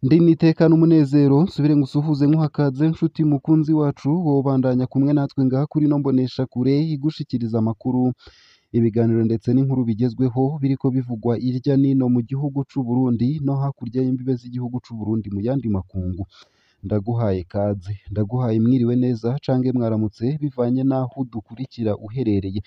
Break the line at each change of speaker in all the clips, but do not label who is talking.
Ndi niteka n'umunezero nsubire ngusuhuze nkuhakaze nshuti mukunzi wacu wobandanya kumwe natwe ngaha kuri ino mboneshakure igushikiriza amakuru, ibiganiro ndetse n'inkuru bigezweho biriko bivugwa irya nino mu gihugu c'u Burundi no hakurya y'imbibe z'igihugu c'u Burundi mu yandi makungu. Ndaguhaye kaze, ndaguhaye mwiriwe neza cange mwaramutse bivanye n'aho udukurikira uherereye.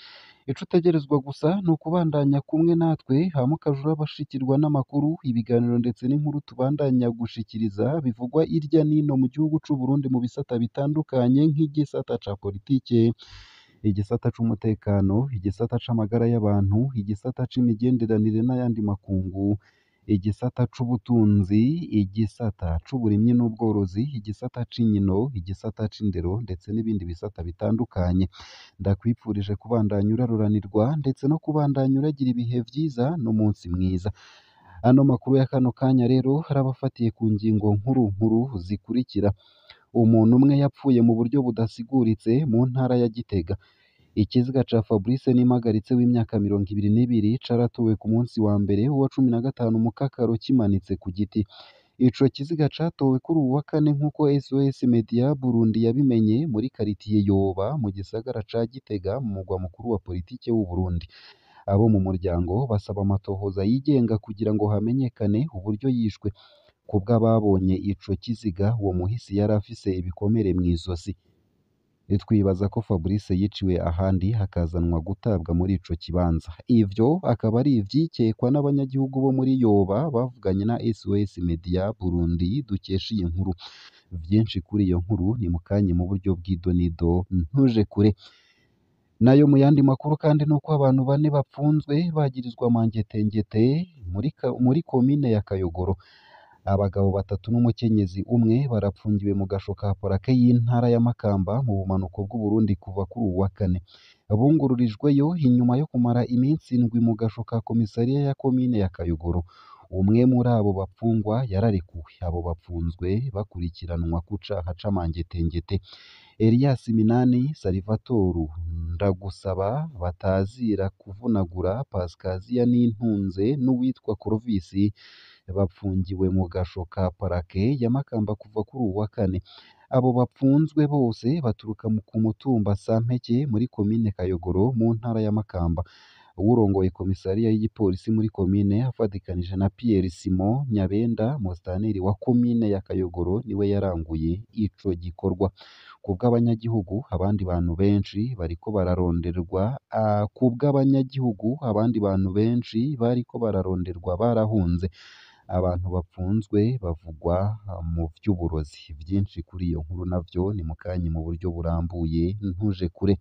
Ico utegerezwa gusa ni ukubandanya kumwe natwe hama ukaja urabashikirwa n'amakuru, ibiganiro ndetse n'inkuru tubandanya gushikiriza bivugwa irya nino mu gihugu c'u Burundi mu bisata bitandukanye nk'igisata ca politike, igisata c'umutekano, igisata c'amagara y'abantu, igisata c'imigenderanire n'ayandi makungu, igisata c'ubutunzi, igisata c'uburimyi n'ubworozi, igisata c'inkino, igisata c'indero ndetse n'ibindi bisata bitandukanye. Ndakwipfurije kubandanya uraruranirwa ndetse no kubandanya uragira ibihe vyiza n'umunsi mwiza. Ano makuru ya kano kanya rero arabafatiye ku ngingo nkuru nkuru zikurikira: umuntu umwe yapfuye mu buryo budasiguritse mu ntara ya Gitega. Ikiziga ca Fabrice Nimpagaritse w'imyaka 22 caratowe ku munsi wa mbere wa 15 Mukakaro kimanitse ku giti. Ico kiziga catowe kuri uwu wa kane nk'uko SOS Media Burundi yabimenye muri karitiye Yoba mu gisagara ca Gitega mu mugwa mukuru wa politike w'u Burundi. Abo mu muryango basaba amatohoza yigenga kugira ngo hamenyekane uburyo yishwe. Kubw'ababonye ico kiziga, uwo muhisi yari afise ibikomere mw'izosi. Twibaza ko Fabrice yiciwe ahandi hakazanwa gutabwa muri ico kibanza. Ivyo akaba ari ivyikekwa n'abanyagihugu bo muri Yoba bavuganye na SOS Media Burundi dukesha iyi nkuru. Vyinshi kuri iyo nkuru ni mukanye mu buryo bw'idonido ntuje kure. Nayo mu yandi makuru kandi nuko abantu bane bapfunzwe bagirizwa mangetengete muri komine ya Kayogoro. Abagabo batatu n'umukenyezi umwe barapfungiwe mu gasho ka parake y'intara ya Makamba mu bumanuko bw'Uburundi kuva kuri uwu wa kane. Bungururijweyo inyuma yo kumara iminsi indwi mu gasho ka komisariya ya komine ya Kayogoro. Umwe muri abo bapfungwa yararekuwe. Abo bapfunzwe bakurikiranwa ku caha c'amangetengete. Elias Minani, Salvatore Ndagusaba, Batazira Kuvunagura, Pascasia Nintunze n'uwitwa Clovis bapfungiwe mu gasho ka parake ya Makamba kuva kuri uwu wa kane. Abo bapfunzwe bose baturuka ku mutumba Sampeke muri komine Kayogoro mu ntara ya Makamba. Uwurongoye komisariya y'igipolisi muri komine afatikanije na Pierre Simon Nyabenda, musitanteri wa komine ya Kayogoro, niwe yaranguye ico gikorwa. Kubw'abanyagihugu abandi bantu benshi bariko bararonderwa kubw'abanyagihugu abandi bantu benshi bariko bararonderwa barahunze. Abantu bapfunzwe bavugwa mu vy'uburozi. Vyinshi kuri iyo nkuru navyo ni mukanye mu buryo burambuye ntuje kure.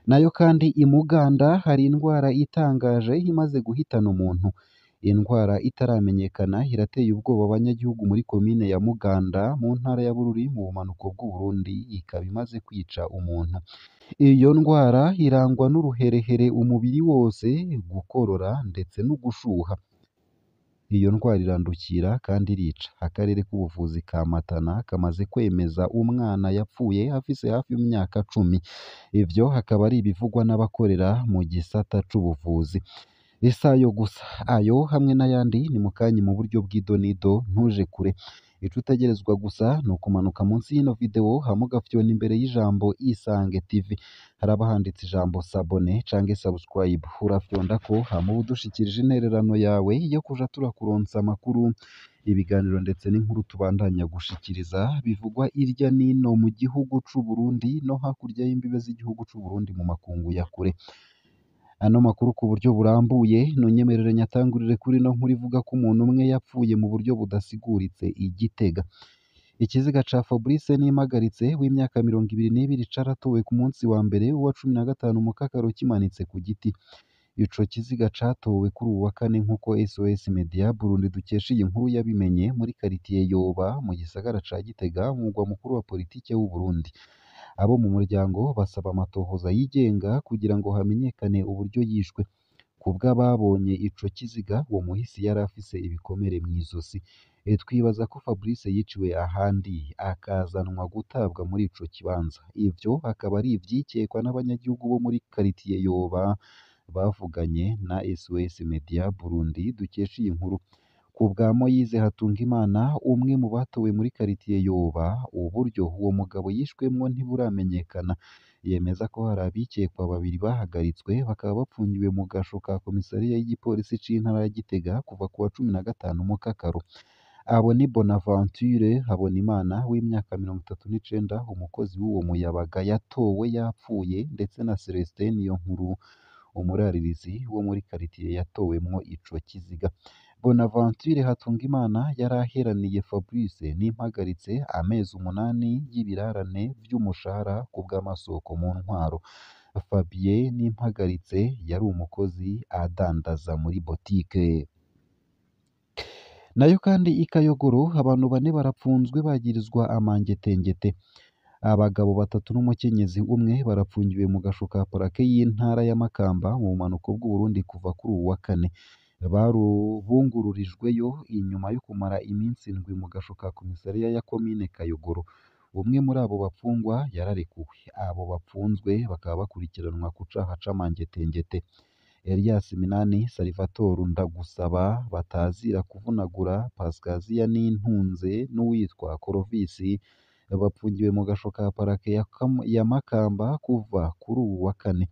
Nayo kandi i Muganda hari indwara itangaje imaze guhitana umuntu. Indwara itaramenyekana irateye ubwoba abanyagihugu muri komine ya Muganda mu ntara ya Bururi mu bumanuko bw'Uburundi, ikaba imaze kwica umuntu. Iyo ndwara irangwa n'uruherehere umubiri wose, gukorora ndetse no gushuha. Iyo ndwara irandukira kandi irica. Akarere k'ubuvuzi ka Matana kamaze kwemeza umwana yapfuye afise hafi imyaka 10. Ivyo akaba ari ibivugwa n'abakorera mu gisata c'ubuvuzi. Isayo gusa, ayo hamwe n'ayandi ni mukanye mu buryo bw'idonido ntuje kure. Ico utegerezwa gusa ni ukumanuka munsi y'ino video hama ugafyona imbere y'ijambo Isange TV. Haraba handitse ijambo s'abonner canke subscribe. Urafyondako hama uba udushikirije intererano yawe yo kuja turakuronsa amakuru, ibiganiro ndetse n'inkuru tubandanya gushikiriza bivugwa irya nino mu gihugu c'u Burundi no hakurya y'imbibe z'igihugu c'u Burundi mu makungu ya kure. Ano makuru ku buryo burambuye nunyemerere nyatangurire kuri ino nkuru ivuga ko umuntu umwe yapfuye mu buryo budasiguritse i Gitega. Ikiziga ca Fabrice Nimpagaritse w'imyaka 22 caratowe ku munsi wa mbere wa 15 Mukakaro kimanitse ku giti. Ico kiziga catowe kuri uwu wa kane nk'uko SOS Media Burundi dukesha iyi nkuru yabimenye muri karitiye Yoba mu gisagara ca Gitega mu mugwa mukuru wa politike w'u Burundi. Abo mu muryango basaba amatohoza yigenga kugira ngo hamenyekane uburyo yishwe. Kubw'ababonye ico kiziga, uwo muhisi yari afise ibikomere mw'izosi. Twibaza ko Fabrice yiciwe ahandi akazanwa gutabwa muri ico kibanza. Ivyo akaba ari ivyikekwa n'abanyagihugu bo muri karitiye Yoba bavuganye na SOS Media Burundi dukesha iyi nkuru. Ku bwa Moise Hatungimana, umwe mu batowe muri karitiye Yoba, uburyo uwo mugabo yishwemwo ntiburamenyekana. Yemeza ko hari abikekwa babiri bahagaritswe bakaba bapfungiwe mu gasho ka komisariya y'igipolisi c'intara ya Gitega kuva kuwa 15 Mukakaro. Abo ni Bonaventure Habonimana w'imyaka 39, umukozi w'uwo muyabaga yatowe yapfuye, ndetse na Celestin Niyonkuru, umuraririzi wo muri karitiye yatowemwo ico kiziga. Bonaventure Hatungimana yari aheraniye Fabrice Nimpagaritse amezi 8 y'ibirarane vy'umushahara ku bw'amasoko mu ntwaro. Fabien Nimpagaritse yari umukozi adandaza muri botike. Nayo kandi i Kayogoro abantu bane barapfunzwe bagirizwa amangetengete. Abagabo batatu n'umukenyezi umwe barapfungiwe mu gasho ka parake y'intara ya Makamba mu bumanuko bw'Uburundi kuva kuri uwu wa kane. Bungururijweyo inyuma yo kumara iminsi 7 mu gasho ka komisariya ya komine Kayogoro. Umwe muri abo bapfungwa yararekuwe. Abo bapfunzwe bakaba bakurikiranwa ku caha c'amangetengete. Elias Minani, Salvatore Ndagusaba, Batazira Kuvunagura, Pascasia Nintunze n'uwitwa Korovisi bapfungiwe mu gasho ka parake ya Makamba kuva kuri uwu wa kane.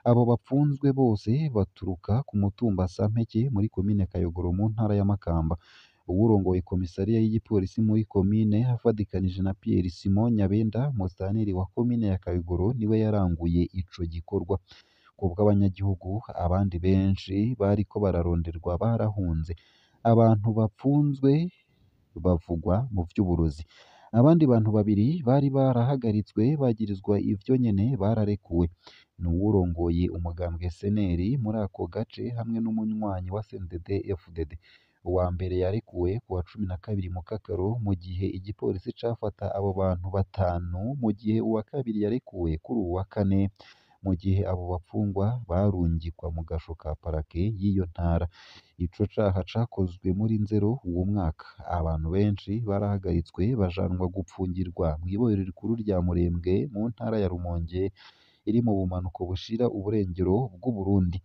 Abo bapfunzwe bose baturuka ku mutumba Sampeke muri komine Kayogoro mu ntara ya Makamba. Uwurongoye komisariya y'igipolisi muri komine afadikanije na Pierre Simon Nyabenda, musitanteri wa komine ya Kayogoro, niwe yaranguye ico gikorwa. Ku bw'abanyagihugu, abandi benshi bariko bararonderwa barahunze. Abantu bapfunzwe bavugwa mu vy'uburozi. Abandi bantu babiri bari barahagaritswe bagirizwa ivyo nyene bararekuwe. Ni uwurongoye umugambwe SNL muri ako gace hamwe n'umunywanyi wa CNDD FDD. Uwa mbere yarekuwe kuwa 12 Mukakaro mu gihe igipolisi cafata abo bantu batanu, mu gihe uwa kabiri yarekuwe kuri uwu wa kane, mu gihe abo bapfungwa barungikwa mu gasho ka parake y'iyo ntara. Ico caha cakozwe muri Nzero uwo mwaka. Abantu benshi barahagaritswe bajanwa gupfungirwa mw'ibohero rikuru rya Murembwe mu ntara ya Rumonge iri mu bumanuko bushira uburengero bw'Uburundi.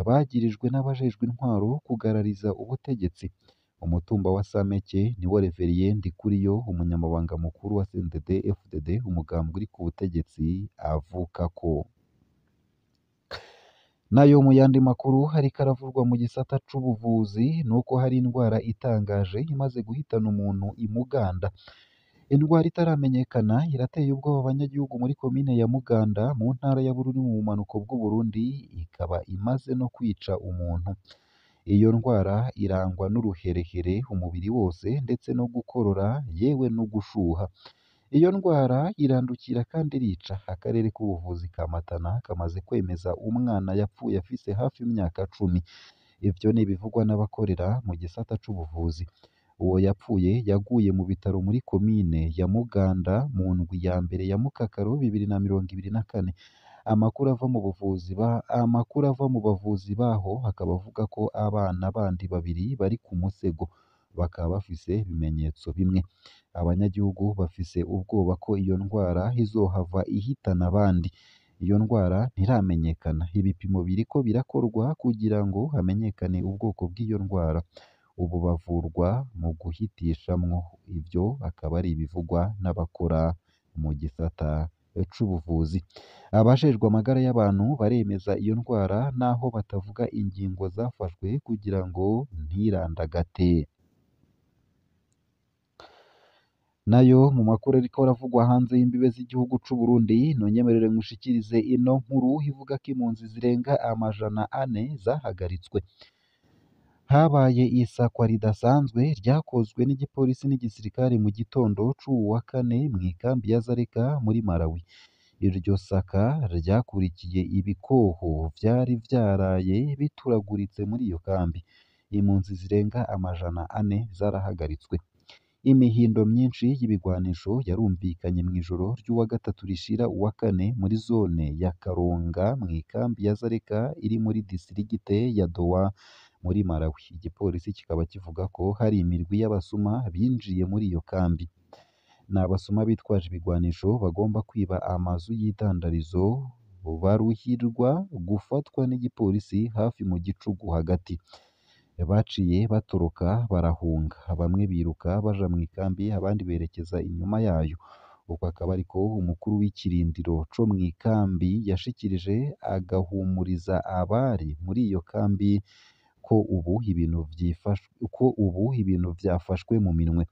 Bagirijwe n'abajejwe intwaro kugarariza ubutegetsi. Umutumba wa Sampeke niwo Reverien Ndikuriyo, umunyamabanga mukuru wa CNDD FDD, umugambwe uri ku butegetsi, avukako. Nayo mu yandi makuru hariko aravurwa mu gisata c'ubuvuzi nuko hari indwara itangaje imaze guhitana umuntu i Muganda. Indwara itaramenyekana irateye ubwoba abanyagihugu muri komine ya Muganda mu ntara ya Bururi mu bumanuko bw'Uburundi, ikaba imaze no kwica umuntu. Iyo ndwara irangwa n'uruherehere umubiri wose ndetse no gukorora yewe no gushuha. Iyo ndwara irandukira kandi irica. Akarere k'ubuvuzi ka Matana kamaze kwemeza umwana yapfuye afise hafi imyaka 10. Ivyo ni ibivugwa n'abakorera mu gisata c'ubuvuzi. Uwo yapfuye yaguye mu bitaro muri komine ya Muganda mu ndwi ya mbere ya Mukakaro 2024. Amakuru ava mu bavuzi baho akaba avuga ko abana bandi babiri bari ku musego, bakaba bafise ibimenyetso bimwe. Abanyagihugu bafise ubwoba ko iyo ndwara izohava ihitana abandi. Iyo ndwara ntiramenyekana. Ibipimo biriko birakorwa kugira ngo hamenyekane ubwoko bw'iyo ndwara. Ubu bavurwa mu guhitishamwo. Ivyo akaba ari ibivugwa n'abakora mu gisata c'ubuvuzi. Abajejwe amagara y'abantu baremeza iyo ndwara naho batavuga ingingo zafashwe kugira ngo ntirandagate. Nayo mu makuru ariko aravugwa hanze y'imbibe z'igihugu c'Uburundi, nonyemerere nkushikirize ino nkuru ivuga ko impunzi zirenga 400 zahagaritswe. Habaye isakwa ridasanzwe ryakozwe n'igipolisi n'igisirikare mu gitondo c'uwu wa kane mw'ikambi ya Zareka muri Malawi. Iryo saka ryakurikiye ibikoho vyari vyaraye bituraguritse muri iyo kambi. Impunzi zirenga 400 zarahagaritswe. Imihindo myinshi y'ibigwanisho yarumvikanye mw'ijoro ry'uwa gatatu rishira uwa kane muri zone ya Karonga mw'ikambi ya Zareka iri muri disirigite ya Dowa Muri Malawi igipolisi kikaba kivuga ko hari imirwi y'abasuma binjiye muri iyo kambi. Ni abasuma bitwaje ibigwanisho bagomba kwiba amazu y'idandarizo, baruhirwa gufatwa n'igipolisi hafi mu gicugu hagati. Baciye batoroka barahunga, bamwe biruka baja mw'ikambi abandi berekeza inyuma yayo. Uko akaba ariko umukuru w'ikirindiro co mw'ikambi yashikirije, agahumuriza abari muri iyo kambi ko ubu ibintu vyifashwe, ko ubu ibintu vyafashwe mu minwe.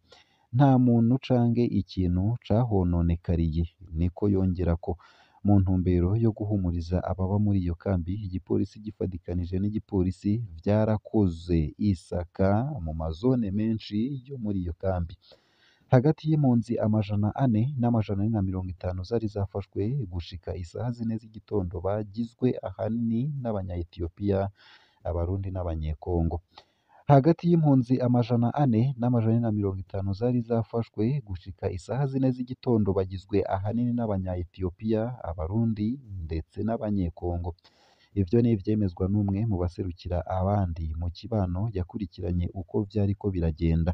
Nta muntu canke ikintu cahononekariye, niko yongerako. Mu ntumbero yo guhumuriza ababa muri iyo kambi, igipolisi gifadikanije n'igipolisi vyarakoze isaka mu mazone menshi yo muri iyo kambi. Hagati y'impunzi 400 na 450 zari zafashwe gushika isaha 4 z'igitondo, bagizwe ahanini n'abanya-Ethiopia, Abarundi n'Abanyekongo. Hagati y'impunzi 400 na 450 zari zafashwe gushika isaha 4 z'igitondo, bagizwe ahanini n'abanya-Ethiopia, Abarundi ndetse n'Abanyekongo. Ivyo ni ivyemezwa n'umwe mu baserukira abandi mu kibano yakurikiranye uko vyariko biragenda.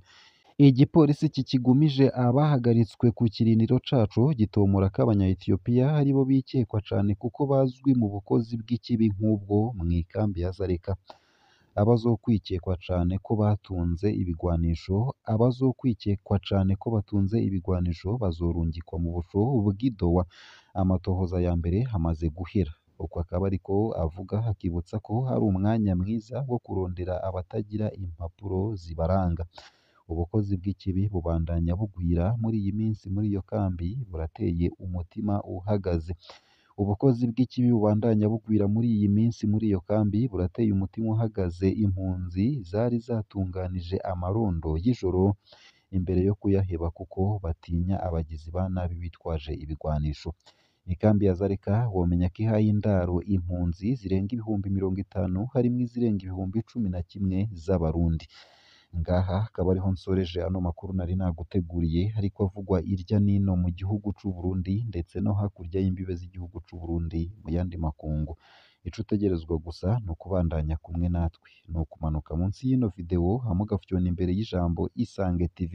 Igipolisi kikigumije abahagaritswe ku kirindiro caco gitomora ko abanya-Ethiopia aribo bikekwa cane kuko bazwi mu bukozi bw'ikibi nk'ubwo mw'ikambi ya Dzaleka. Abazokwikekwa cane ko batunze ibigwanisho, abazokwikekwa cane ko batunze ibigwanisho bazorungikwa mu busho bw'idowa. Amatohoza ya mbere amaze guhera. Uko akaba ariko avuga, akibutsa ko ari umwanya mwiza wo kurondera abatagira impapuro zibaranga. Ubukozi bw'ikibi bubandanya bugwira muri iyi minsi muri iyo kambi burateye umutima uhagaze. Ubukozi bw'ikibi bubandanya bugwira muri iyi minsi muri iyo kambi burateye umutima uhagaze impunzi zari zatunganije amarondo y'ijoro imbere yo kuyaheba kuko batinya abagizi ba nabi bitwaje ibigwanisho. Ikambi ya Dzaleka womenya ko ihaye indaro impunzi zirenga 50,000, harimwo izirenga 11,000 z'Abarundi. Ngaha akaba ariho nsoreje ano makuru nari naguteguriye, ariko avugwa irya nino mu gihugu c'u Burundi ndetse no hakurya y'imbibe z'igihugu c'u Burundi mu yandi makungu. Ico utegerezwa gusa ni ukubandanya kumwe natwe, ni ukumanuka munsi y'ino video hama ugafyona imbere y'ijambo Isange TV.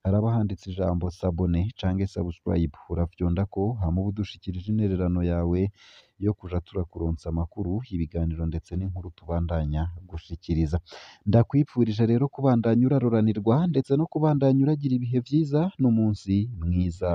Haraba handitse ijambo s'abonner canke subscribe, urafyondako hama uba udushikirije intererano yawe yo kuja turakuronsa amakuru, ibiganiro ndetse n'inkuru tubandanya gushikiriza. Ndakwipfurije rero kubandanya uraroranirwa ndetse no kubandanya uragira ibihe vyiza n'umunsi mwiza.